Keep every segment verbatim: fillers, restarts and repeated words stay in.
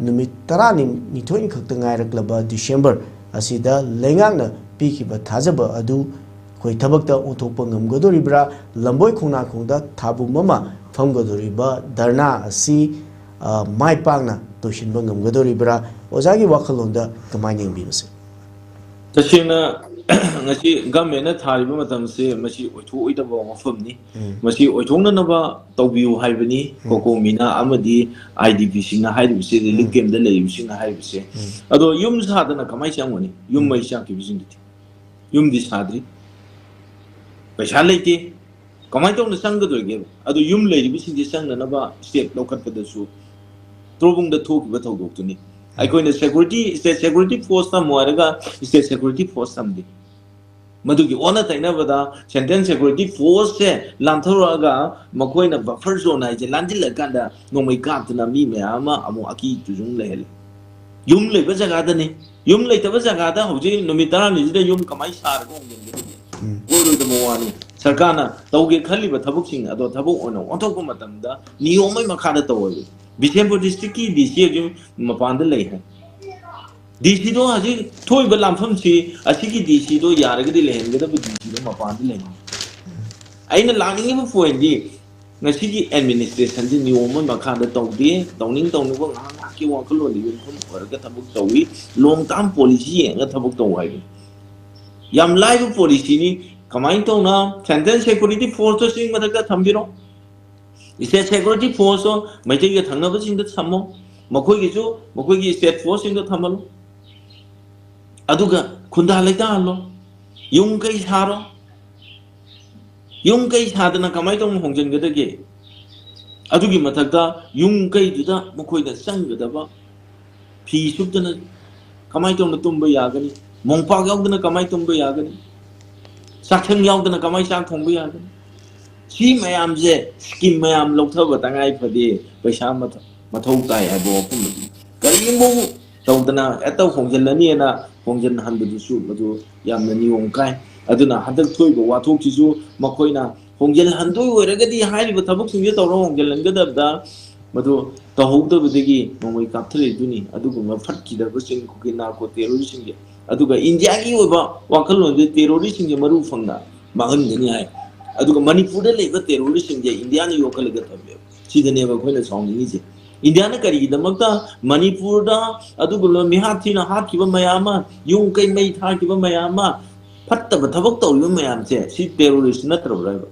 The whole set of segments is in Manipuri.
ꯅꯨꯃꯤꯠ ꯇꯔꯥꯅꯤꯊꯣꯏ ꯈꯛꯇ ꯉꯥꯏꯔꯛꯂꯕ ꯗꯤꯁꯦꯝꯕꯔ ꯑꯁꯤꯗ ꯂꯩꯉꯥꯛꯅ ꯄꯤꯈꯤꯕ ꯊꯥꯖꯕ ꯑꯗꯨ ꯑꯩꯈꯣꯏ ꯊꯕꯛꯇ ꯑꯣꯟꯊꯣꯛꯄ ꯉꯝꯒꯗꯧꯔꯤꯕ꯭ꯔꯥ? ꯂꯝꯕꯣꯏ ꯈꯣꯡꯅꯥꯡꯈꯣꯡꯗ ꯊꯥꯕꯨꯝ ꯑꯃ ꯐꯝꯒꯗꯧꯔꯤꯕ ꯙꯔꯅꯥ ꯑꯁꯤ, ꯑ, ꯃꯥꯏ ꯄꯥꯛꯅ ꯂꯣꯏꯁꯤꯟꯕ ꯉꯝꯒꯗꯧꯔꯤꯕ꯭ꯔꯥ? ꯑꯣꯖꯥꯒꯤ ꯋꯥꯈꯜꯂꯣꯟꯗ ꯀꯃꯥꯏꯅ ꯌꯦꯡꯕꯤ ꯃꯁꯤ? ꯇꯁꯦꯡꯅ ꯉꯁꯤ ꯒꯃꯦꯟꯅ ꯊꯥꯔꯤꯕ ꯃꯇꯝꯁꯦ ꯃꯁꯤ ꯑꯣꯏꯊꯣꯛꯑꯣꯏꯗꯕ ꯋꯥꯐꯝꯅꯤ꯫ ꯎꯝ꯫ ꯃꯁꯤ ꯑꯣꯏꯊꯣꯛꯅꯅꯕ ꯇꯧꯕꯤꯌꯨ ꯍꯥꯏꯕꯅꯤ꯫ ꯎꯝ꯫ ꯀꯣꯀꯣꯃꯤꯅ ꯑꯃꯗꯤ ꯑꯥꯏ ꯗꯤ ꯄꯤ ꯁꯤꯅ ꯍꯥꯏꯔꯤꯕꯁꯦ, ꯔꯤꯂꯤꯐ ꯎꯝ꯫ ꯀꯦꯝꯗ ꯂꯩꯔꯤꯕꯁꯤꯡꯅ ꯍꯥꯏꯔꯤꯕꯁꯦ꯫ ꯎꯝ꯫ ꯑꯗꯣ ꯌꯨꯝ ꯁꯥꯗꯅ ꯀꯃꯥꯏꯅ ꯆꯪꯒꯅꯤ? ꯌꯨꯝ ꯎꯝ꯫ ꯃꯩ ꯆꯥꯛꯈꯤꯕꯁꯤꯡꯗꯨꯗꯤ ꯌꯨꯝꯗꯤ ꯁꯥꯗ꯭ꯔꯤ, ꯄꯩꯁꯥ ꯂꯩꯇꯦ, ꯀꯃꯥꯏꯅ ꯇꯧꯅ ꯆꯪꯒꯗꯣꯏꯒꯦꯕ? ꯑꯗꯨ ꯌꯨꯝ ꯂꯩꯔꯤꯕꯁꯤꯡꯁꯦ ꯆꯪꯅꯅꯕ ꯁ꯭ꯇꯦꯞ ꯂꯧꯈꯠꯄꯗꯁꯨ ꯇ꯭ꯔꯣꯕꯨꯡꯗ ꯊꯣꯛꯈꯤꯕ ꯊꯧꯗꯣꯛꯇꯨꯅꯤ꯫ ꯑꯩꯈꯣꯏꯅ ꯁꯦꯀ꯭ꯌꯨꯔꯤꯇꯤ, ꯁ꯭ꯇꯦꯠ ꯁꯦꯀ꯭ꯌꯨꯔꯤꯇꯤ ꯐꯣꯔꯁ ꯊꯝꯃꯣ ꯍꯥꯏꯔꯒ ꯁ꯭ꯇꯦꯠ ꯁꯦꯀ꯭ꯌꯨꯔꯤꯇꯤ ꯐꯣꯔꯁ ꯊꯝꯗꯦ꯫ ꯃꯗꯨꯒꯤ ꯑꯣꯟꯅ ꯇꯩꯅꯕꯗ ꯁꯦꯟꯇ꯭ꯔꯦꯜ ꯁꯦꯀ꯭ꯌꯨꯔꯤꯇꯤ ꯐꯣꯔꯁꯁꯦ ꯂꯥꯟꯊꯣꯔꯛꯑꯒ ꯃꯈꯣꯏꯅ ꯕꯐꯔ ꯖꯣꯟ ꯍꯥꯏꯁꯦ ꯂꯥꯟꯁꯤꯜꯂꯀꯥꯟꯗ ꯅꯣꯡꯃꯩ ꯀꯥꯞꯇꯨꯅ ꯃꯤ ꯃꯌꯥꯝ ꯑꯃ ꯑꯃꯨꯛ ꯑꯀꯤ ꯇꯨꯖꯨꯡ ꯂꯩꯍꯜꯂꯤ꯫ ꯌꯨꯝ ꯂꯩꯕ ꯖꯒꯥꯗꯅꯤ꯫ ꯌꯨꯝ ꯂꯩꯇꯕ ꯖꯒꯥꯗ ꯍꯧꯖꯤꯛ ꯅꯨꯃꯤꯠ ꯇꯔꯥꯅꯤꯁꯤꯗ ꯌꯨꯝ ꯀꯃꯥꯏꯅ ꯁꯥꯔꯒ ꯍꯣꯡꯖꯤꯟꯒꯗꯒꯦ? ꯎꯝ꯫ ꯑꯣꯏꯔꯣꯏꯗꯕ ꯋꯥꯅꯤ꯫ ꯁꯔꯀꯥꯔꯅ ꯇꯧꯒꯦ ꯈꯜꯂꯤꯕ ꯊꯕꯛꯁꯤꯡ ꯑꯗꯣ ꯊꯕꯛ ꯑꯣꯏꯅ ꯑꯣꯟꯊꯣꯛꯄ ꯃꯇꯝꯗ ꯅꯤꯌꯣꯝ ꯑꯃꯒꯤ ꯃꯈꯥꯗ ꯇꯧꯔꯣꯏꯕ꯫ ꯕꯤꯁꯦꯝꯄꯨꯔ ꯗꯤꯁꯇ꯭ꯔꯤꯛꯀꯤ ꯗꯤ ꯁꯤ ꯍꯧꯖꯤꯛ ꯃꯄꯥꯟꯗ ꯂꯩ ꯍꯥꯏ꯫ ꯗꯤ ꯁꯤꯗꯣ ꯍꯧꯖꯤꯛ ꯊꯣꯛꯏꯕ ꯂꯥꯟꯐꯝꯁꯤ ꯑꯁꯤꯒꯤ ꯗꯤ ꯁꯤꯗꯣ ꯌꯥꯔꯒꯗꯤ ꯂꯩꯍꯟꯒꯗꯕ ꯗꯤ ꯁꯤꯗꯣ ꯃꯄꯥꯟꯗ ꯂꯩꯍꯟ꯫ ꯑꯩꯅ ꯂꯥꯛꯅꯤꯡꯉꯤꯕ ꯄꯣꯏꯟꯗꯤ ꯉꯁꯤꯒꯤ ꯑꯦꯗꯃꯤꯅꯤꯁꯇ꯭ꯔꯦꯁꯟꯁꯤ ꯅꯤꯌꯣꯝ ꯑꯃꯒꯤ ꯃꯈꯥꯗ ꯇꯧꯗꯦ꯫ ꯇꯧꯅꯤꯡ ꯇꯧꯅꯤꯡꯕ ꯉꯥꯏꯍꯥꯛ ꯉꯥꯏꯍꯥꯛꯀꯤ ꯋꯥꯈꯜꯂꯣꯟꯗ ꯌꯨꯝꯐꯝ ꯑꯣꯏꯔꯒ ꯊꯕꯛ ꯇꯧꯏ꯫ ꯂꯣꯡ ꯇꯥꯔꯝ ꯄꯣꯂꯤꯁꯤ ꯌꯦꯡꯉꯒ ꯊꯕꯛ ꯇꯧ ꯍꯥꯏꯕꯅꯤ꯫ ꯌꯥꯝ ꯂꯥꯏꯕ ꯄꯣꯂꯤꯁꯤꯅꯤ꯫ ꯀꯃꯥꯏꯅ ꯇꯧꯅ ꯁꯦꯟꯇ꯭ꯔꯦꯜ ꯁꯦꯀ꯭ꯌꯨꯔꯤꯇꯤ ꯐꯣꯔꯁꯇꯣ ꯆꯤꯡ ꯃꯊꯛꯇ ꯊꯝꯕꯤꯔꯣ, ꯁ꯭ꯇꯦꯠ ꯁꯦꯀ꯭ꯌꯨꯔꯤꯇꯤ ꯐꯣꯔꯁꯇꯣ ꯃꯩꯇꯩꯒ ꯊꯪꯅꯕꯁꯤꯡꯗ ꯊꯝꯃꯣ, ꯃꯈꯣꯏꯒꯤꯁꯨ ꯃꯈꯣꯏꯒꯤ ꯁ꯭ꯇꯦꯠ ꯐꯣꯔꯁꯁꯤꯡꯗꯣ ꯊꯝꯍꯜꯂꯨ, ꯑꯗꯨꯒ ꯈꯨꯟꯗꯥ ꯂꯩꯇꯥꯍꯜꯂꯣ, ꯌꯨꯝ ꯀꯩ ꯁꯥꯔꯣ꯫ ꯌꯨꯝ ꯀꯩ ꯁꯥꯗꯅ ꯀꯃꯥꯏꯅ ꯇꯧꯅ ꯍꯣꯡꯖꯤꯟꯒꯗꯒꯦ? ꯑꯗꯨꯒꯤ ꯃꯊꯛꯇ ꯌꯨꯝ ꯀꯩꯗꯨꯗ ꯃꯈꯣꯏꯗ ꯆꯪꯒꯗꯕ ꯐꯤ ꯁꯨꯞꯇꯅ ꯀꯃꯥꯏꯅ ꯇꯧꯅ ꯇꯨꯝꯕ ꯌꯥꯒꯅꯤ? ꯃꯣꯝꯄꯥꯛ ꯌꯥꯎꯗꯅ ꯀꯃꯥꯏꯅ ꯇꯨꯝꯕ ꯌꯥꯒꯅꯤ? ꯆꯥꯛꯁꯪ ꯌꯥꯎꯗꯅ ꯀꯃꯥꯏꯅ ꯆꯥꯛ ꯊꯣꯡꯕ ꯌꯥꯒꯅꯤ? ꯁꯤ ꯃꯌꯥꯝꯁꯦ, ꯁ꯭ꯀꯤꯝ ꯃꯌꯥꯝ ꯂꯧꯊꯕ ꯇꯉꯥꯏ ꯐꯗꯦ, ꯄꯩꯁꯥ ꯃꯊ-, ꯃꯊꯧ ꯇꯥꯏ ꯍꯥꯏꯕ ꯋꯥꯐꯝ ꯑꯗꯨ ꯀꯔꯤꯒꯨꯝꯕ ꯇꯧꯗꯅ ꯍꯦꯛꯇ ꯍꯣꯡꯖꯤꯜꯂꯅꯤꯅ ꯍꯣꯡꯖꯤꯟꯍꯟꯕꯗꯨꯁꯨ ꯃꯗꯨ ꯌꯥꯝꯅ ꯅꯤꯌꯣꯝ ꯀꯥꯏ꯫ ꯑꯗꯨꯅ ꯍꯟꯗꯛ ꯊꯣꯛꯏꯕ ꯋꯥꯊꯣꯛꯁꯤꯁꯨ ꯃꯈꯣꯏꯅ ꯍꯣꯡꯖꯤꯜꯍꯟꯗꯣꯏ ꯑꯣꯏꯔꯒꯗꯤ ꯍꯥꯏꯔꯤꯕ ꯊꯕꯛꯁꯤꯡꯁꯦ ꯇꯧꯔ ꯍꯣꯡꯖꯤꯜꯍꯟꯒꯗꯕꯗ ꯃꯗꯨ ꯇꯧꯍꯧꯗꯕꯗꯒꯤ ꯅꯣꯡꯃꯩ ꯀꯥꯞꯊꯔꯛꯏꯗꯨꯅꯤ꯫ ꯑꯗꯨꯒꯨꯝꯕ ꯐꯠꯈꯤꯗꯕꯁꯤꯡ ꯀꯨꯀꯤ ꯅꯥꯔꯀꯣ ꯇꯦꯔꯣꯔꯤꯁꯁꯤꯡꯒꯤ, ꯑꯗꯨꯒ ꯏꯟꯗꯤꯌꯥꯒꯤ ꯑꯣꯏꯕ ꯋꯥꯈꯜꯂꯣꯟꯗ ꯇꯦꯔꯣꯔꯤꯁꯁꯤꯡꯁꯦ ꯃꯔꯨ ꯐꯪꯅ ꯃꯥꯡꯍꯟꯒꯅꯤ ꯍꯥꯏ꯫ ꯑꯗꯨꯒ ꯃꯅꯤꯄꯨꯔꯗ ꯂꯩꯕ ꯇꯦꯔꯣꯔꯤꯁꯁꯤꯡꯁꯦ ꯏꯟꯗꯤꯌꯥꯅ ꯌꯣꯛꯈꯠꯂꯒ ꯊꯝꯃꯦꯕ꯫ ꯁꯤꯗꯅꯦꯕ ꯑꯩꯈꯣꯏꯅ ꯁꯥꯎꯅꯤꯡꯉꯤꯁꯦ꯫ ꯏꯟꯗꯤꯌꯥꯅ ꯀꯔꯤꯒꯤꯗꯃꯛꯇ ꯃꯅꯤꯄꯨꯔꯗ ꯑꯗꯨꯒꯨꯝꯂꯕ ꯃꯤꯍꯥꯠ ꯊꯤꯅ ꯍꯥꯠꯈꯤꯕ ꯃꯌꯥꯝ ꯑꯃ, ꯌꯨꯝ ꯀꯩ ꯃꯩ ꯊꯥꯈꯤꯕ ꯃꯌꯥꯝ ꯑꯃ, ꯐꯠꯇꯕ ꯊꯕꯛ ꯇꯧꯔꯤꯕ ꯃꯌꯥꯝꯁꯦ ꯁꯤ ꯇꯦꯔꯣꯔꯤꯁ ꯅꯠꯇ꯭ꯔꯕ꯭ꯔꯥ ꯍꯥꯏꯕ?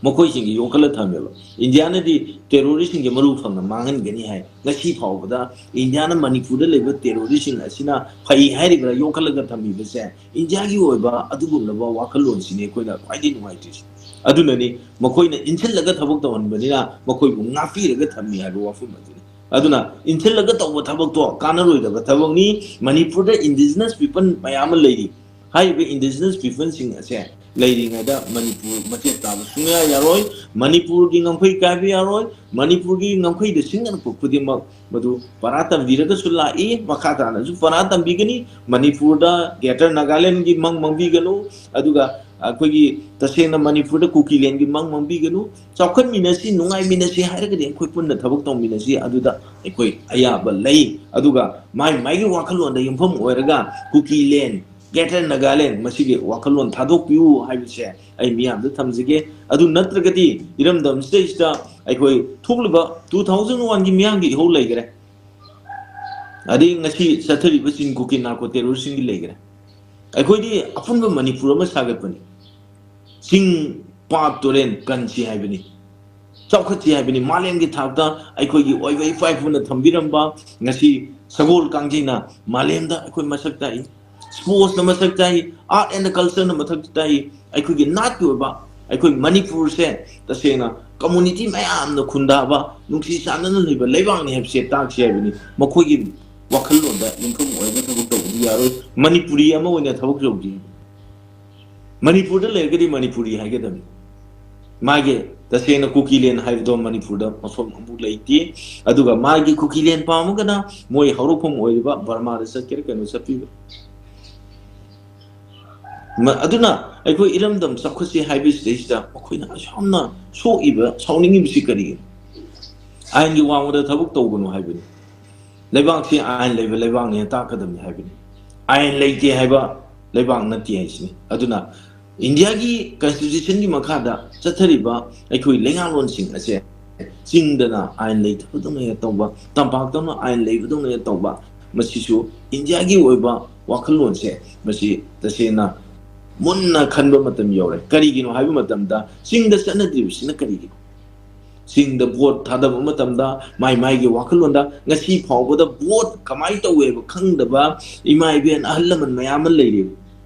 ꯃꯈꯣꯏꯁꯤꯡꯁꯤ ꯌꯣꯛꯈꯠꯂ ꯊꯝꯃꯦꯕ꯫ ꯏꯟꯗꯤꯌꯥꯅꯗꯤ ꯇꯦꯔꯣꯔꯤꯁꯁꯤꯡꯁꯦ ꯃꯔꯨ ꯐꯪꯅ ꯃꯥꯡꯍꯟꯒꯅꯤ ꯍꯥꯏ꯫ ꯉꯁꯤ ꯐꯥꯎꯕꯗ ꯏꯟꯗꯤꯌꯥꯅ ꯃꯅꯤꯄꯨꯔꯗ ꯂꯩꯕ ꯇꯦꯔꯣꯔꯤꯁꯁꯤꯡ ꯑꯁꯤꯅ ꯐꯩ ꯍꯥꯏꯔꯤꯕ꯭ꯔꯥ ꯌꯣꯛꯈꯠꯂꯒ ꯊꯝꯃꯤꯕꯁꯦ? ꯏꯟꯗꯤꯌꯥꯒꯤ ꯑꯣꯏꯕ ꯑꯗꯨꯒꯨꯝꯂꯕ ꯋꯥꯈꯜꯂꯣꯟꯁꯤꯅꯤ ꯑꯩꯈꯣꯏꯅ ꯈ꯭ꯋꯥꯏꯗꯒꯤ ꯅꯨꯡꯉꯥꯏꯇ꯭ꯔꯤꯁꯦ꯫ ꯑꯗꯨꯅꯅꯤ ꯃꯈꯣꯏꯅ ꯏꯟꯁꯤꯜꯂꯒ ꯊꯕꯛ ꯇꯧꯍꯟꯕꯅꯤꯅ ꯃꯈꯣꯏꯕꯨ ꯉꯥꯛꯄꯤꯔꯒ ꯊꯝꯃꯤ ꯍꯥꯏꯕ ꯋꯥꯐꯝ ꯑꯗꯨꯅꯤ꯫ ꯑꯗꯨꯅ ꯏꯟꯁꯤꯜꯂꯒ ꯇꯧꯕ ꯊꯕꯛꯇꯣ ꯀꯥꯟꯅꯔꯣꯏꯗꯕ ꯊꯕꯛꯅꯤ꯫ ꯃꯅꯤꯄꯨꯔꯗ indigenous people ꯃꯌꯥꯝ ꯑꯃ ꯂꯩꯔꯤ꯫ ꯍꯥꯏꯔꯤꯕ indigenous peopleꯁꯤꯡ ꯑꯁꯦ ꯂꯩꯔꯤꯉꯩꯗ ꯃꯅꯤꯄꯨꯔ ꯃꯆꯦꯠ ꯇꯥꯕ ꯁꯨꯡꯌꯥ ꯌꯥꯔꯣꯏ꯫ ꯃꯅꯤꯄꯨꯔꯒꯤ ꯉꯝꯈꯩ ꯀꯥꯏꯕ ꯌꯥꯔꯣꯏ꯫ ꯃꯅꯤꯄꯨꯔꯒꯤ ꯉꯝꯈꯩꯗ ꯁꯤꯡꯅꯔꯛꯄ ꯈꯨꯗꯤꯡꯃꯛ ꯃꯗꯨ ꯄꯔꯥ ꯇꯝꯕꯤꯔꯒꯁꯨ ꯂꯥꯛꯏ, ꯃꯈꯥ ꯇꯥꯅꯁꯨ ꯄꯔꯥ ꯇꯝꯕꯤꯒꯅꯤ꯫ ꯃꯅꯤꯄꯨꯔꯗ Greater Nagalandꯒꯤ ꯃꯪ ꯃꯪꯕꯤꯒꯅꯨ, ꯑꯗꯨꯒ ꯑꯩꯈꯣꯏꯒꯤ ꯇꯁꯦꯡꯅ ꯃꯅꯤꯄꯨꯔꯗ ꯀꯨꯀꯤꯂꯦꯟꯒꯤ ꯃꯪ ꯃꯪꯕꯤꯒꯅꯨ꯫ ꯆꯥꯎꯈꯠꯃꯤꯟꯅꯁꯤ, ꯅꯨꯡꯉꯥꯏꯃꯤꯟꯅꯁꯤ ꯍꯥꯏꯔꯒꯗꯤ ꯑꯩꯈꯣꯏ ꯄꯨꯟꯅ ꯊꯕꯛ ꯇꯧꯃꯤꯟꯅꯁꯤ, ꯑꯗꯨꯗ ꯑꯩꯈꯣꯏ ꯑꯌꯥꯕ ꯂꯩ꯫ ꯑꯗꯨꯒ ꯃꯥꯏ ꯃꯥꯏꯒꯤ ꯋꯥꯈꯜꯂꯣꯟꯗ ꯌꯨꯝꯐꯝ ꯑꯣꯏꯔꯒ ꯀꯨꯀꯤꯂꯦꯟ, Greater Nagaland ꯃꯁꯤꯒꯤ ꯋꯥꯈꯜꯂꯣꯟ ꯊꯥꯗꯣꯛꯄꯤꯌꯨ ꯍꯥꯏꯕꯁꯦ ꯑꯩ ꯃꯤꯌꯥꯝꯗ ꯊꯝꯖꯒꯦ꯫ ꯑꯗꯨ ꯅꯠꯇ꯭ꯔꯒꯗꯤ ꯏꯔꯝꯗꯝꯁꯤꯗꯩꯁꯤꯗ ꯑꯩꯈꯣꯏ ꯊꯣꯛꯂꯤꯕ two thousand oneꯒꯤ ꯃꯤꯌꯥꯝꯒꯤ ꯏꯍꯧ ꯂꯩꯈ꯭ꯔꯦ, ꯑꯗꯩ ꯉꯁꯤ ꯆꯠꯊꯔꯤꯕ ꯆꯤꯡ ꯀꯨꯀꯤ ꯅꯥꯔꯀꯣ ꯇꯦꯔꯣꯔꯤꯁꯁꯤꯡꯒꯤ ꯂꯩꯈ꯭ꯔꯦ꯫ ꯑꯩꯈꯣꯏꯗꯤ ꯑꯄꯨꯟꯕ ꯃꯅꯤꯄꯨꯔ ꯑꯃ ꯁꯥꯒꯠꯄꯅꯤ꯫ ꯆꯤꯡ, ꯄꯥꯠ, ꯇꯨꯔꯦꯟ ꯀꯟꯁꯤ ꯍꯥꯏꯕꯅꯤ, ꯆꯥꯎꯈꯠꯁꯤ ꯍꯥꯏꯕꯅꯤ꯫ ꯃꯥꯂꯦꯝꯒꯤ ꯊꯥꯛꯇ ꯑꯩꯈꯣꯏꯒꯤ ꯑꯣꯏꯕ ꯏꯄꯥ ꯏꯄꯨꯅ ꯊꯝꯕꯤꯔꯝꯕ ꯉꯁꯤ ꯁꯒꯣꯜ ꯀꯥꯡꯖꯩꯅ ꯃꯥꯂꯦꯝꯗ ꯑꯩꯈꯣꯏ ꯃꯁꯛ ꯇꯥꯛꯏ꯫ Sportsꯅ ꯃꯁꯛ ꯇꯥꯛꯏ, Art and Cultureꯅ ꯃꯁꯛ ꯇꯥꯛꯏ꯫ ꯑꯩꯈꯣꯏꯒꯤ ꯅꯥꯠꯀꯤ ꯑꯣꯏꯕ, ꯑꯩꯈꯣꯏ ꯃꯅꯤꯄꯨꯔꯁꯦ ꯇꯁꯦꯡꯅ community ꯃꯌꯥꯝꯅ ꯈꯨꯟꯗꯥꯕ, ꯅꯨꯡꯁꯤ ꯆꯥꯟꯅꯅ ꯂꯩꯕ ꯂꯩꯕꯥꯛꯅꯤ ꯍꯥꯏꯕꯁꯦ ꯇꯥꯛꯁꯤ ꯍꯥꯏꯕꯅꯤ꯫ ꯃꯈꯣꯏꯒꯤ ꯋꯥꯈꯜꯂꯣꯟꯗ ꯌꯨꯝꯐꯝ ꯑꯣꯏꯔꯒ ꯊꯕꯛ ꯇꯧꯕꯗꯤ ꯌꯥꯔꯣꯏ꯫ ꯃꯅꯤꯄꯨꯔꯤ ꯑꯃ ꯑꯣꯏꯅ ꯊꯕꯛ ꯇꯧꯁꯤ꯫ ꯃꯅꯤꯄꯨꯔꯗ ꯂꯩꯔꯒꯗꯤ ꯃꯅꯤꯄꯨꯔꯤ ꯍꯥꯏꯒꯗꯕꯅꯤ꯫ ꯃꯥꯒꯤ ꯇꯁꯦꯡꯅ ꯀꯨꯀꯤꯂꯦꯟ ꯍꯥꯏꯕꯗꯣ ꯃꯅꯤꯄꯨꯔꯗ ꯃꯐꯝ ꯑꯃꯨꯛ ꯂꯩꯇꯦ꯫ ꯑꯗꯨꯒ ꯃꯥꯒꯤ ꯀꯨꯀꯤꯂꯦꯟ ꯄꯥꯝꯃꯒꯅ ꯃꯣꯏ ꯍꯧꯔꯛꯐꯝ ꯑꯣꯏꯔꯤꯕ ꯕꯔꯃꯥꯗ ꯆꯠꯀꯦꯔꯥ ꯀꯩꯅꯣ ꯆꯠꯄꯤꯕ꯫ ꯃ-, ꯑꯗꯨꯅ ꯑꯩꯈꯣꯏ ꯏꯔꯝꯗꯝ ꯆꯥꯎꯈꯠꯁꯤ ꯍꯥꯏꯕꯁꯤꯗꯩꯁꯤꯗ ꯃꯈꯣꯏꯅ ꯑꯁꯨꯛ ꯌꯥꯝꯅ ꯁꯣꯛꯏꯕ, ꯁꯥꯎꯅꯤꯡꯉꯤꯕꯁꯤ ꯀꯔꯤꯒꯤꯅꯣ? ꯑꯥꯏꯟꯒꯤ ꯋꯥꯡꯃꯗ ꯊꯕꯛ ꯇꯧꯒꯅꯨ ꯍꯥꯏꯕꯅꯤ꯫ ꯂꯩꯕꯥꯛꯁꯤ ꯑꯥꯏꯟ ꯂꯩꯕ ꯂꯩꯕꯥꯛꯅꯦꯅ ꯇꯥꯛꯀꯗꯕꯅꯤ ꯍꯥꯏꯕꯅꯤ꯫ ꯑꯥꯏꯟ ꯂꯩꯇꯦ ꯍꯥꯏꯕ ꯂꯩꯕꯥꯛ ꯅꯠꯇꯦ ꯍꯥꯏꯁꯤꯅꯤ꯫ ꯑꯗꯨꯅ ꯏꯟꯗꯤꯌꯥꯒꯤ ꯀꯟꯁꯇꯤꯇ꯭ꯌꯨꯁꯟꯒꯤ ꯃꯈꯥꯗ ꯆꯠꯊꯔꯤꯕ ꯑꯩꯈꯣꯏ ꯂꯩꯉꯥꯛꯂꯣꯟꯁꯤꯡ ꯑꯁꯦ ꯆꯤꯡꯗꯅ ꯑꯥꯏꯟ ꯂꯩꯇꯕꯗꯧꯅ ꯍꯦꯛ ꯇꯧꯕ, ꯇꯝꯄꯥꯛꯇꯅ ꯑꯥꯏꯟ ꯂꯩꯕꯗꯧꯅ ꯍꯦꯛ ꯇꯧꯕ, ꯃꯁꯤꯁꯨ ꯏꯟꯗꯤꯌꯥꯒꯤ ꯑꯣꯏꯕ ꯋꯥꯈꯜꯂꯣꯟꯁꯦ, ꯃꯁꯤ ꯇꯁꯦꯡꯅ ꯃꯨꯟꯅ ꯈꯟꯕ ꯃꯇꯝ ꯌꯧꯔꯦ꯫ ꯀꯔꯤꯒꯤꯅꯣ ꯍꯥꯏꯕ ꯃꯇꯝꯗ, ꯆꯤꯡꯗ ꯆꯠꯅꯗ꯭ꯔꯤꯕꯁꯤꯅ ꯀꯔꯤꯒꯤꯅꯣ? ꯆꯤꯡꯗ ꯚꯣꯠ ꯊꯥꯗꯕ ꯃꯇꯝꯗ ꯃꯥꯏ ꯃꯥꯏꯒꯤ ꯋꯥꯈꯜꯂꯣꯟꯗ, ꯉꯁꯤ ꯐꯥꯎꯕꯗ ꯚꯣꯠ ꯀꯃꯥꯏꯅ ꯇꯧꯋꯦꯕ ꯈꯪꯗꯕ ꯏꯃꯥ ꯏꯕꯦꯟ ꯑꯍꯜ ꯂꯃꯟ ꯃꯌꯥꯝ ꯑꯃ ꯂꯩꯔꯤ꯫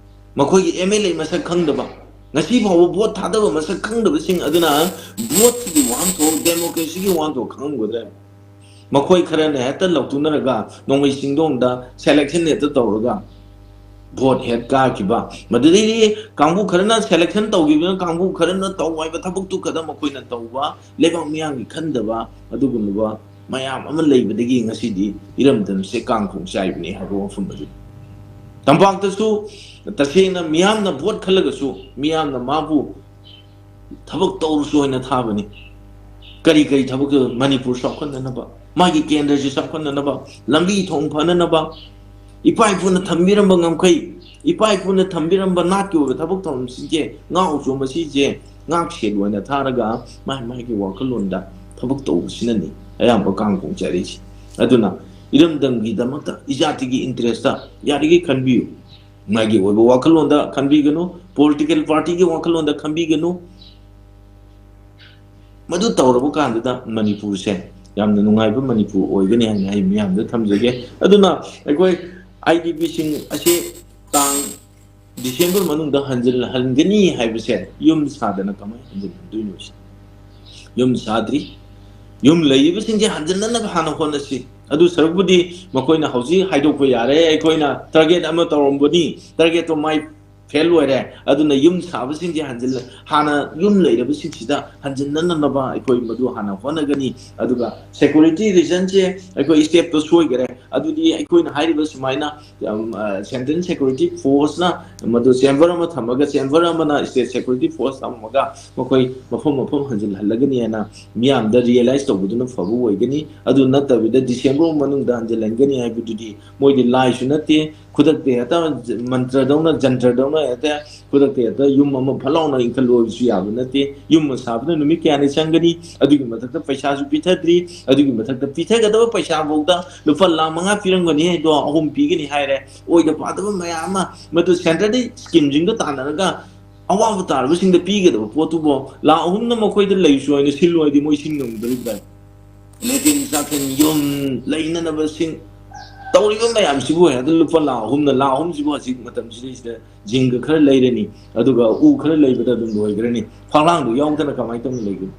ꯃꯈꯣꯏꯒꯤ ꯑꯦꯝ ꯑꯦꯜ ꯑꯦ ꯃꯁꯛ ꯈꯪꯗꯕ, ꯉꯁꯤ ꯐꯥꯎꯕ ꯚꯣꯠ ꯊꯥꯗꯕ ꯃꯁꯛ ꯈꯪꯗꯕꯁꯤꯡ ꯑꯗꯨꯅ ꯚꯣꯠꯀꯤ ꯋꯥꯍꯟꯊꯣꯛ, ꯗꯦꯃꯣꯀ꯭ꯔꯦꯁꯤꯒꯤ ꯋꯥꯍꯟꯊꯣꯛ ꯈꯪꯉꯝꯒꯗ꯭ꯔꯥ? ꯃꯈꯣꯏ ꯈꯔꯅ ꯍꯦꯛꯇ ꯂꯥꯎꯊꯣꯛꯅꯔꯒ ꯅꯣꯡꯃꯩ ꯆꯤꯡꯗꯣꯡꯗ ꯁꯦꯂꯦꯛꯁꯟ ꯍꯦꯛꯇ ꯇꯧꯔꯒ ꯚꯣꯠ ꯍꯦꯛ ꯀꯥꯈꯤꯕ, ꯃꯗꯨꯗꯩꯗꯤ ꯀꯥꯡꯕꯨ ꯈꯔꯅ ꯁꯦꯂꯦꯛꯁꯟ ꯇꯧꯈꯤꯕꯅ ꯀꯥꯡꯕꯨ ꯈꯔꯅ ꯇꯧ ꯍꯥꯏꯕ ꯊꯕꯛꯇꯨ ꯈꯛꯇ ꯃꯈꯣꯏꯅ ꯇꯧꯕ, ꯂꯩꯕꯥꯛ ꯃꯤꯌꯥꯝꯒꯤ ꯈꯟꯗꯕ, ꯑꯗꯨꯒꯨꯝꯂꯕ ꯃꯌꯥꯝ ꯑꯃ ꯂꯩꯕꯗꯒꯤ ꯉꯁꯤꯗꯤ ꯏꯔꯝꯗꯝꯁꯦ ꯀꯥꯡꯈꯣꯡ ꯆꯥꯏꯕꯅꯤ ꯍꯥꯏꯕ ꯋꯥꯐꯝ ꯑꯗꯨ꯫ ꯇꯝꯄꯥꯛꯇꯁꯨ ꯇꯁꯦꯡꯅ ꯃꯤꯌꯥꯝꯅ ꯚꯣꯠ ꯈꯜꯂꯒꯁꯨ ꯃꯤꯌꯥꯝꯅ ꯃꯥꯕꯨ ꯊꯕꯛ ꯇꯧꯔꯁꯨ ꯍꯥꯏꯅ ꯊꯥꯕꯅꯤ꯫ ꯀꯔꯤ ꯀꯔꯤ ꯊꯕꯛ? ꯃꯅꯤꯄꯨꯔ ꯆꯥꯎꯈꯠꯅꯅꯕ, ꯃꯥꯒꯤ ꯀꯦꯟꯗ꯭ꯔꯁꯤ ꯆꯥꯎꯈꯠꯅꯅꯕ, ꯂꯝꯕꯤ ꯊꯣꯡ ꯐꯅꯅꯕ, ꯏꯄꯥ ꯏꯄꯨꯅ ꯊꯝꯕꯤꯔꯝꯕ ꯉꯝꯈꯩ, ꯏꯄꯥ ꯏꯄꯨꯅ ꯊꯝꯕꯤꯔꯝꯕ ꯅꯥꯠꯀꯤ ꯑꯣꯏꯕ ꯊꯕꯛ ꯊꯧꯔꯝꯁꯤꯡꯁꯦ ꯉꯥꯛꯎ ꯆꯣꯡꯕ ꯁꯤꯁꯦ ꯉꯥꯛ ꯁꯦꯜ ꯑꯣꯏꯅ ꯊꯥꯔꯒ ꯃꯥꯒꯤ ꯃꯥꯒꯤ ꯋꯥꯈꯜꯂꯣꯟꯗ ꯊꯕꯛ ꯇꯧꯕꯁꯤꯅꯅꯤ ꯑꯌꯥꯝꯕ ꯀꯥꯡ ꯈꯣꯡ ꯆꯥꯏꯔꯛꯏꯁꯦ꯫ ꯑꯗꯨꯅ ꯏꯔꯝꯗꯝꯒꯤꯗꯃꯛꯇ, ꯏꯖꯥꯇꯤꯒꯤ ꯏꯟꯇꯔꯦꯁꯇ ꯌꯥꯔꯤꯈꯩ ꯈꯟꯕꯤꯌꯨ꯫ ꯃꯥꯒꯤ ꯑꯣꯏꯕ ꯋꯥꯈꯜꯂꯣꯟꯗ ꯈꯟꯕꯤꯒꯅꯨ, ꯄꯣꯂꯤꯇꯤꯀꯦꯜ ꯄꯥꯔꯇꯤꯒꯤ ꯋꯥꯈꯜꯂꯣꯟꯗ ꯈꯟꯕꯤꯒꯅꯨ꯫ ꯃꯗꯨ ꯇꯧꯔꯕ ꯀꯥꯟꯗꯨꯗ ꯃꯅꯤꯄꯨꯔꯁꯦ ꯌꯥꯝꯅ ꯅꯨꯡꯉꯥꯏꯕ ꯃꯅꯤꯄꯨꯔ ꯑꯣꯏꯒꯅꯤ ꯍꯥꯏꯅ ꯑꯩ ꯃꯤꯌꯥꯝꯗ ꯊꯝꯖꯒꯦ꯫ ꯑꯗꯨꯅ ꯑꯩꯈꯣꯏ ꯑꯥꯏ ꯗꯤ ꯄꯤꯁꯤꯡ ꯑꯁꯤ ꯇꯥꯡ ꯗꯤꯁꯦꯝꯕꯔ ꯃꯅꯨꯡꯗ ꯍꯟꯖꯤꯜꯍꯟꯒꯅꯤ ꯍꯥꯏꯕꯁꯦ ꯌꯨꯝ ꯁꯥꯗꯅ ꯀꯃꯥꯏꯅ ꯍꯟꯖꯤꯜꯍꯟꯗꯣꯏꯅꯣ ꯁꯤ? ꯌꯨꯝ ꯁꯥꯗ꯭ꯔꯤ꯫ ꯌꯨꯝ ꯂꯩꯔꯤꯕꯁꯤꯡꯁꯦ ꯍꯟꯖꯤꯟꯅꯅꯕ ꯍꯥꯟꯅ ꯍꯣꯠꯅꯁꯤ꯫ ꯑꯗꯨ ꯁꯔꯨꯛꯄꯨꯗꯤ ꯃꯈꯣꯏꯅ ꯍꯧꯖꯤꯛ ꯍꯥꯏꯗꯣꯛꯄ ꯌꯥꯔꯦ, "ꯑꯩꯈꯣꯏꯅ ꯇꯥꯔꯒꯦꯠ ꯑꯃ ꯇꯧꯔꯝꯕꯅꯤ, ꯇꯥꯔꯒꯦꯠꯇꯣ ꯃꯥꯏ ꯐꯦꯜ ꯑꯣꯏꯔꯦ꯫ ꯑꯗꯨꯅ ꯌꯨꯝ ꯁꯥꯕꯁꯤꯡꯁꯦ ꯍꯟꯖꯤꯜ-, ꯍꯥꯟꯅ ꯌꯨꯝ ꯂꯩꯔꯕꯁꯤꯡꯁꯤꯗ ꯍꯟꯖꯤꯟꯅꯅꯕ ꯑꯩꯈꯣꯏ ꯃꯗꯨ ꯍꯥꯟꯅ ꯍꯣꯠꯅꯒꯅꯤ꯫ ꯑꯗꯨꯒ ꯁꯦꯀ꯭ꯌꯨꯔꯤꯇꯤ ꯔꯤꯖꯟꯁꯦ ꯑꯩꯈꯣꯏ ꯁ꯭ꯇꯦꯞꯇꯣ ꯁꯣꯏꯈꯔꯦ꯫ ꯑꯗꯨꯗꯤ ꯑꯩꯈꯣꯏꯅ ꯍꯥꯏꯔꯤꯕ ꯁꯨꯃꯥꯏꯅ, ꯑꯝ, ꯑ, ꯁꯦꯟꯇ꯭ꯔꯦꯜ ꯁꯦꯀ꯭ꯌꯨꯔꯤꯇꯤ ꯐꯣꯔꯁꯅ ꯃꯗꯨ ꯆꯦꯝꯕꯔ ꯑꯃ ꯊꯝꯃꯒ, ꯆꯦꯝꯕꯔ ꯑꯃꯅ ꯁ꯭ꯇꯦꯠ ꯁꯦꯀ꯭ꯌꯨꯔꯤꯇꯤ ꯐꯣꯔꯁ ꯊꯝꯃꯒ ꯃꯈꯣꯏ ꯃꯐꯝ ꯃꯐꯝ ꯍꯟꯖꯤꯜꯍꯜꯂꯒꯅꯤ ꯍꯥꯏꯅ ꯃꯤꯌꯥꯝꯗ ꯔꯤꯌꯦꯂꯥꯏꯁ ꯇꯧꯕꯗꯨꯅ ꯐꯕ ꯑꯣꯏꯒꯅꯤ꯫ ꯑꯗꯨ ꯅꯠꯇꯕꯤꯗ ꯗꯤꯁꯦꯝꯕꯔ ꯃꯅꯨꯡꯗ ꯍꯟꯖꯤꯜꯍꯟꯒꯅꯤ ꯍꯥꯏꯕꯗꯨꯗꯤ ꯃꯣꯏꯗꯤ ꯂꯥꯏꯁꯨ ꯅꯠꯇꯦ, ꯈꯨꯗꯛꯇ ꯍꯦꯛꯇ ꯃꯟꯇ꯭ꯔꯗꯧꯅ, ꯖꯟꯇ꯭ꯔꯗꯧꯅ ꯍꯦꯛꯇ ꯈꯨꯗꯛꯇ ꯍꯦꯛꯇ ꯌꯨꯝ ꯑꯃ ꯐꯠ ꯂꯥꯎꯅ ꯏꯟꯈꯠꯂꯨ ꯍꯥꯏꯕꯁꯨ ꯌꯥꯕ ꯅꯠꯇꯦ꯫ ꯌꯨꯝ ꯑꯃ ꯁꯥꯕꯗ ꯅꯨꯃꯤꯠ ꯀꯌꯥꯅꯤ ꯆꯪꯒꯅꯤ? ꯑꯗꯨꯒꯤ ꯃꯊꯛꯇ ꯄꯩꯁꯥꯁꯨ ꯄꯤꯊꯗ꯭ꯔꯤ꯫ ꯑꯗꯨꯒꯤ ꯃꯊꯛꯇ ꯄꯤꯊꯒꯗꯕ ꯄꯩꯁꯥꯐꯥꯎꯗ ꯂꯨꯄꯥ ꯂꯥꯈ ꯃꯉꯥ ꯄꯤꯔꯝꯒꯅꯤ ꯍꯥꯏꯗꯣ ꯑꯍꯨꯝ ꯄꯤꯒꯅꯤ ꯍꯥꯏꯔꯦ꯫ ꯑꯣꯏꯗ ꯄꯥꯗꯕ ꯃꯌꯥꯝ ꯑꯃ, ꯃꯗꯨ ꯁꯦꯟꯇ꯭ꯔꯗꯤ ꯁ꯭ꯀꯤꯝꯁꯤꯡꯗꯣ ꯇꯥꯟꯅꯔꯒ ꯑꯋꯥꯕ ꯇꯥꯔꯕꯁꯤꯡꯗ ꯄꯤꯒꯗꯕ ꯄꯣꯠꯇꯨꯕꯨ ꯂꯥꯈ ꯑꯍꯨꯝꯅ ꯃꯈꯣꯏꯗ ꯂꯩꯁꯨ ꯑꯣꯏꯅ ꯁꯤꯜꯂꯨ ꯍꯥꯏꯗꯤ ꯃꯣꯏ ꯁꯤꯟ ꯉꯝꯗꯣꯔꯤꯕ꯭ꯔꯥ? ꯂꯦꯇꯤꯟ ꯆꯥꯛꯈꯨꯝ, ꯌꯨꯝ, ꯂꯩꯅꯅꯕꯁꯤꯡ, ꯇꯧꯔꯤꯕ ꯃꯌꯥꯝꯁꯤꯕꯨ ꯍꯦꯛꯇ ꯂꯨꯄꯥ ꯂꯥꯈ ꯑꯍꯨꯝꯅ, ꯂꯥꯈ ꯑꯍꯨꯝꯁꯤꯕꯨ ꯍꯧꯖꯤꯛ ꯃꯇꯝꯁꯤꯗꯩꯁꯤꯗ ꯖꯤꯡꯒ ꯈꯔ ꯂꯩꯔꯅꯤ, ꯑꯗꯨꯒ ꯎ ꯈꯔ ꯂꯩꯕꯗ ꯑꯗꯨꯝ ꯂꯣꯏꯈ꯭ꯔꯅꯤ꯫ ꯐꯛꯂꯥꯡꯗꯣ ꯌꯥꯎꯗꯅ ꯀꯃꯥꯏꯅ ꯇꯧꯅ ꯂꯩꯒꯅꯤ?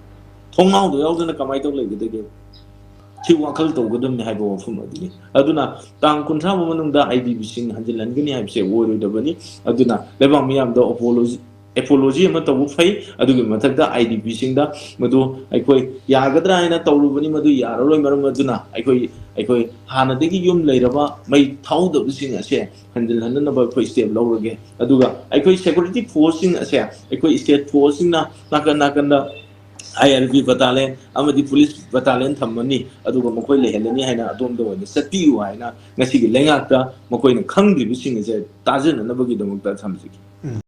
ꯊꯣꯡꯅꯥꯎꯗꯣ ꯌꯥꯎꯗꯅ ꯀꯃꯥꯏꯅ ꯇꯧꯅ ꯂꯩꯒꯗꯒꯦ? ꯁꯤ ꯋꯥꯈꯜ ꯇꯧꯒꯗꯕꯅꯤ ꯍꯥꯏꯕ ꯋꯥꯐꯝ ꯑꯗꯨꯅꯤ꯫ ꯑꯗꯨꯅ ꯇꯥꯡ ꯀꯨꯟꯊ꯭ꯔꯥ ꯐꯥꯎ ꯃꯅꯨꯡꯗ ꯑꯥꯏ ꯗꯤ ꯄꯤꯁꯤꯡ ꯍꯟꯖꯤꯜꯍꯟꯒꯅꯤ ꯍꯥꯏꯕꯁꯦ ꯑꯣꯏꯔꯣꯏꯗꯕꯅꯤ꯫ ꯑꯗꯨꯅ ꯂꯩꯕꯥꯛ ꯃꯤꯌꯥꯝꯗ ꯑꯣꯄꯣꯂꯣꯖꯤ, ꯑꯦꯄꯣꯂꯣꯖꯤ ꯑꯃ ꯇꯧꯕ ꯐꯩ꯫ ꯑꯗꯨꯒꯤ ꯃꯊꯛꯇ ꯑꯥꯏ ꯗꯤ ꯄꯤꯁꯤꯡꯗ ꯃꯗꯨ ꯑꯩꯈꯣꯏ ꯌꯥꯒꯗ꯭ꯔꯥ ꯍꯥꯏꯅ ꯇꯧꯔꯨꯕꯅꯤ, ꯃꯗꯨ ꯌꯥꯔꯔꯣꯏ꯫ ꯃꯔꯝ ꯑꯗꯨꯅ ꯑꯩꯈꯣꯏ, ꯑꯩꯈꯣꯏ ꯍꯥꯟꯅꯗꯒꯤ ꯌꯨꯝ ꯂꯩꯔꯕ ꯃꯩ ꯊꯥꯍꯧꯗꯕꯁꯤꯡ ꯑꯁꯦ ꯍꯟꯖꯤꯜꯍꯟꯅꯅꯕ ꯑꯩꯈꯣꯏ ꯁ꯭ꯇꯦꯞ ꯂꯧꯔꯒꯦ꯫ ꯑꯗꯨꯒ ꯑꯩꯈꯣꯏ ꯁꯦꯀ꯭ꯌꯨꯔꯤꯇꯤ ꯐꯣꯔꯁꯁꯤꯡ ꯑꯁꯦ ꯑꯩꯈꯣꯏ ꯁ꯭ꯇꯦꯠ ꯐꯣꯔꯁꯁꯤꯡꯅ ꯅꯥꯀꯟ ꯅꯥꯀꯟꯗ ꯑꯥꯏ ꯑꯥꯔ ꯕꯤ ꯕꯇꯥꯂꯤꯌꯟ ꯑꯃꯗꯤ ꯄꯨꯂꯤꯁ ꯕꯇꯥꯂꯤꯌꯟ ꯊꯝꯃꯅꯤ, ꯑꯗꯨꯒ ꯃꯈꯣꯏ ꯂꯩꯍꯜꯂꯅꯤ ꯍꯥꯏꯅ ꯑꯗꯣꯝꯗ ꯑꯣꯏꯅ ꯆꯠꯄꯤꯌꯨ ꯍꯥꯏꯅ ꯉꯁꯤꯒꯤ ꯂꯩꯉꯥꯛꯇ ꯃꯈꯣꯏꯅ ꯈꯪꯗ꯭ꯔꯤꯕꯁꯤꯡ ꯑꯁꯦ ꯇꯥꯖꯅꯅꯕꯒꯤꯗꯃꯛꯇ ꯊꯝꯖꯒꯦ꯫